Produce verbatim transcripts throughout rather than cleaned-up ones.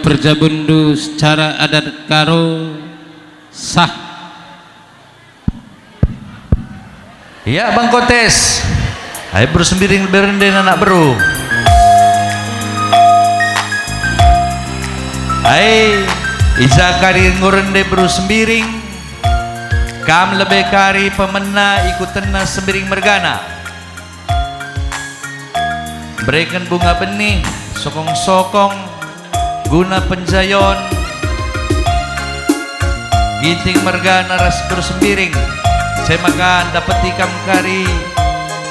perjabunndu secara adat Karo sah. Ya, Bang Kotes. Ai beru Sembiring lebe rende anak beru. Ai, i ja kari enggo rende beru Sembiring, kam lebe kari pemena ikutenna Sembiring mergana. Bereken bunga benih, sokong-sokong, guna penjayon Ginting mergana ras beru Sembiring, e maka ndapeti kam kari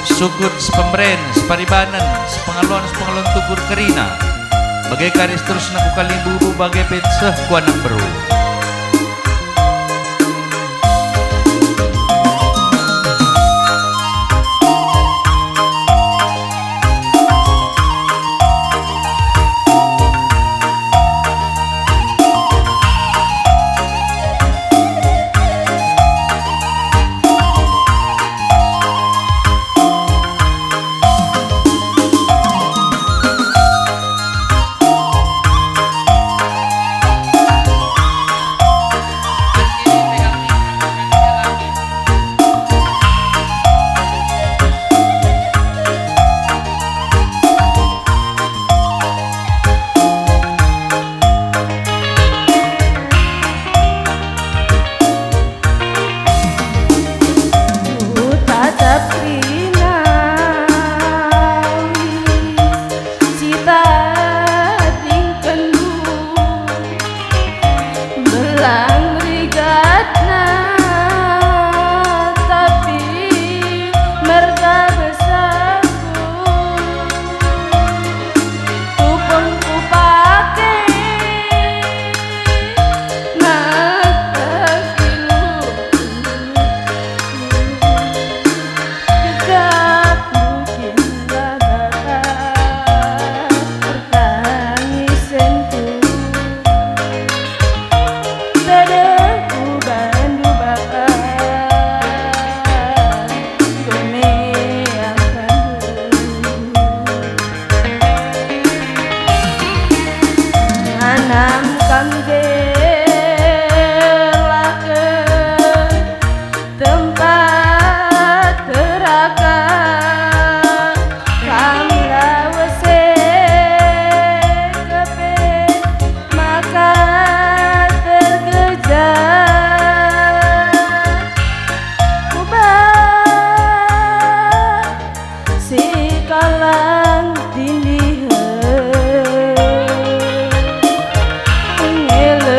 sukut sepemberen, separibanen, sepengalon, sepengalon tukur kerina. Bage kari seterusna ku kalimbubu, bage pe seh ku anak beru. Kutatap kerina si tadingkenndu, belang rigatna, tapi merga besarku. Tupung kupake, nata kilu. Gegap mungkin lah Bapa pertangisenku. Tadahku bandu Bapa, enggo meang bandu. Anam kam derlaken tempat teraka, kam lawes e kepe maka tergejap. Kubah sikalang tindihen, ngele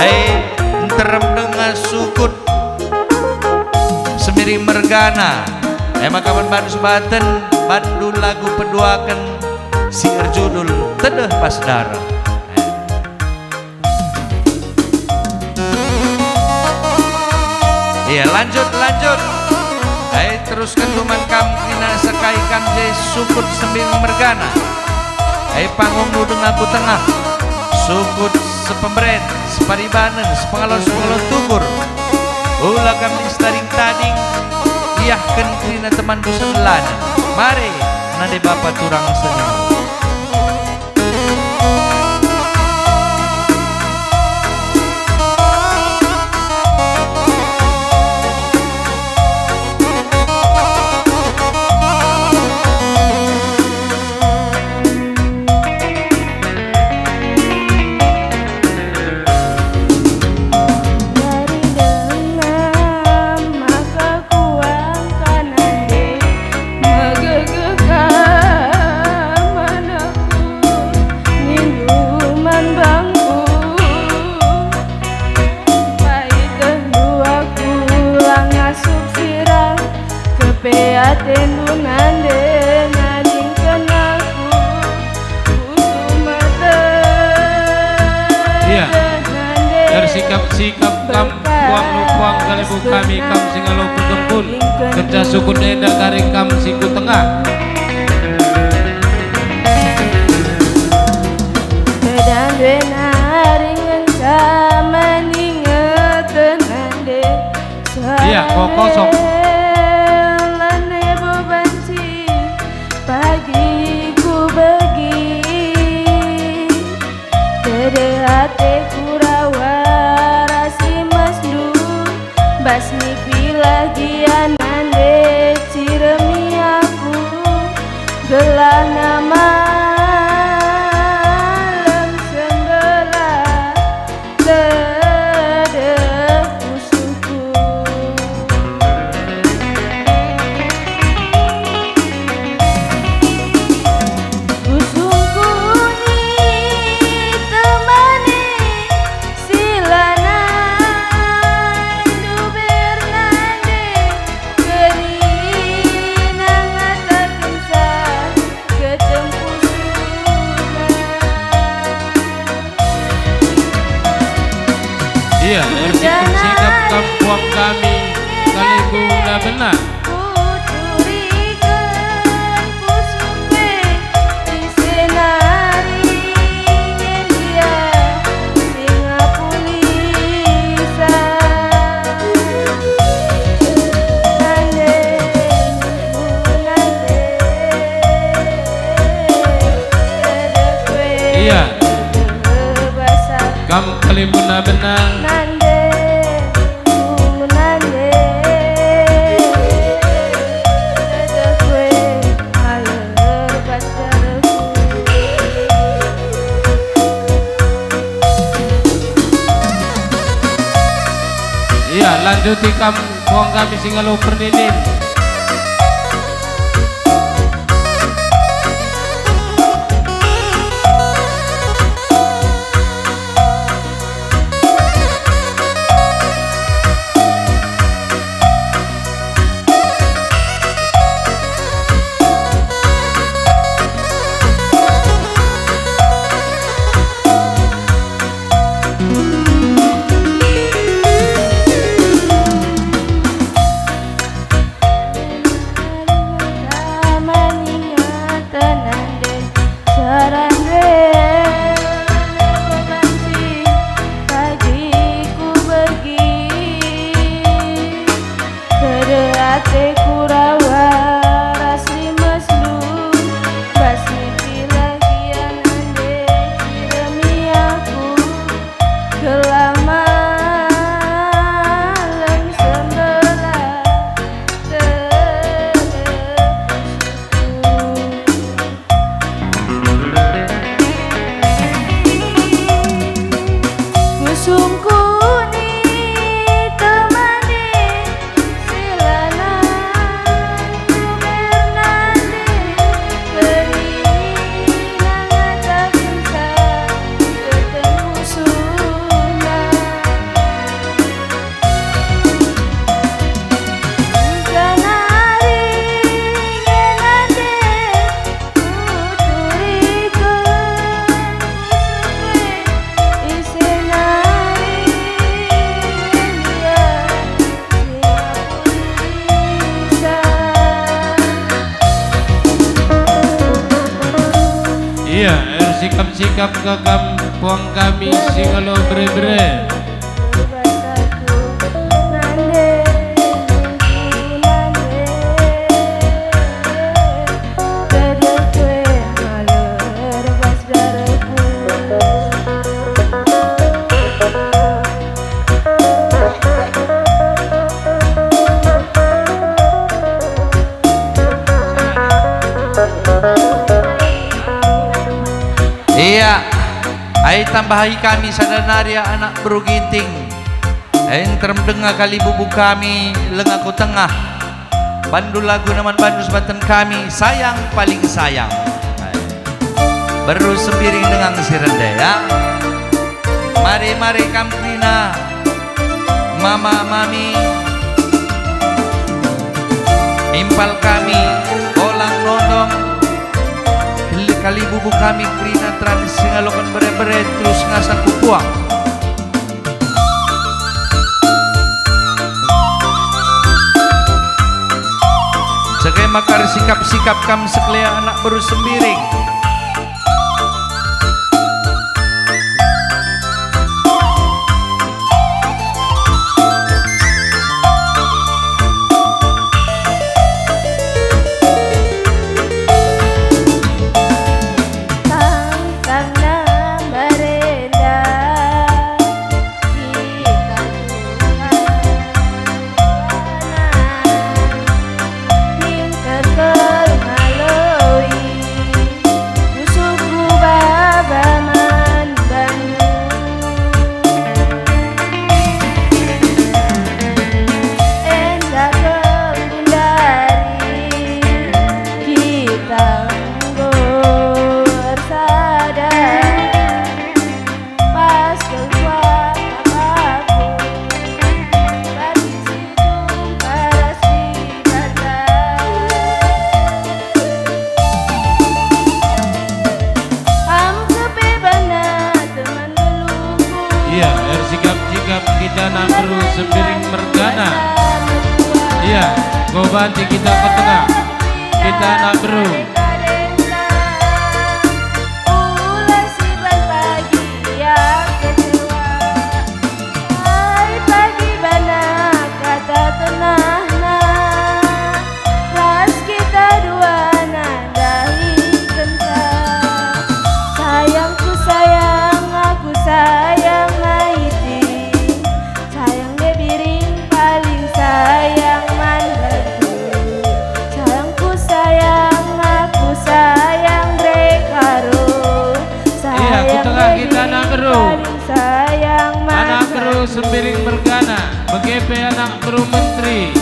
Ai, nterem denga sukut Sembiring mergana. E maka man bandu sebaten, bandu lagu peduaken si erjudul Tedeh Bas Dareh. Iya, lanjut, lanjut. Ai, terusken tu man kam kerina sekai kam je sukut Sembiring mergana. Ai, pangungndu denga ku tengah, sukut Sepemberen, Separibanen, Sepengalon, Sepengalon Tukur. Ula kam lit Setaring Tading, iahken kerina temanndu senelanen. Mari, nande bapa turang senina. Jari denga maka kuangka nande, megegeh kam anakku, nindu man bangku. Paitehndu aku la ngasup sirang, kepe atendu nande nadingken aku. Iya. Ersikap-sikap kam, puang lupuang kalimbubu kami, kam si ngalo perkempun. Kenca sukut enda kari kam si ku tengah. Pedang due nari ngenca meninget nande. Iya, kok kosong. Lane bo banci pagi ku begi. Tedeh ateku rawa ras imasndu, bas nipilah gia nande ciremi aku, gelah malem sembelah tedeh pusuhku. Pusuhku ni temani si lanai nduber nande, kerina ngatakenca. Iya, ersikap-sikap kam puang kami, kalimbubu benar. Iya. Kam kalimbubu benar. Iya, lanjuti kam, puang kami si ngalo perninin. Sikap kakam puang kami si ngalo bere-bere. Ia, ai tambahi kami sada nari anak beru Ginting. Ai nterem denga kalibubu kami lenga ku tengah. Bandu lagu naman bandu sebaten kami, Sayang Paling Sayang. Beru Sembiring dengan si rende, ya. Mari, mari kam kerina, mama, mami. Impal kami, Olang Nondong. Kali-, kalibubu kami kerina terang si ngaloken bere-bere terus ngasak ku puang. Sekai maka ersikap-sikap kam sekelea anak beru Sembiring. Tangtangna mbarenda, kita Tuhan. Kin kekel ngaloi, pusuhku baba man bandu. Enda kel gundari, kita enggo ersada. Pas kel kuakap aku, bagi si tumpas Dibata. Am kepe bana teman beluku. Iya, ersikap-sikap kita anak beru Sembiring mergana. Iya, go banti kita ke tengah. Kita anak beru. Ula siban pagi ia kecewa. Ai pagi bana kata tenahna, ras kita dua nandahikenca. Sayangku sayang, aku sayang Maiti. Sayang Debiring paling sayang man bandu. Sayangku sayang, aku sayang Brekaro. Iya, ku tengah kita anak beru. Sayang man bandu. Anak beru Sembiring mergana, bage pe anak beru menteri.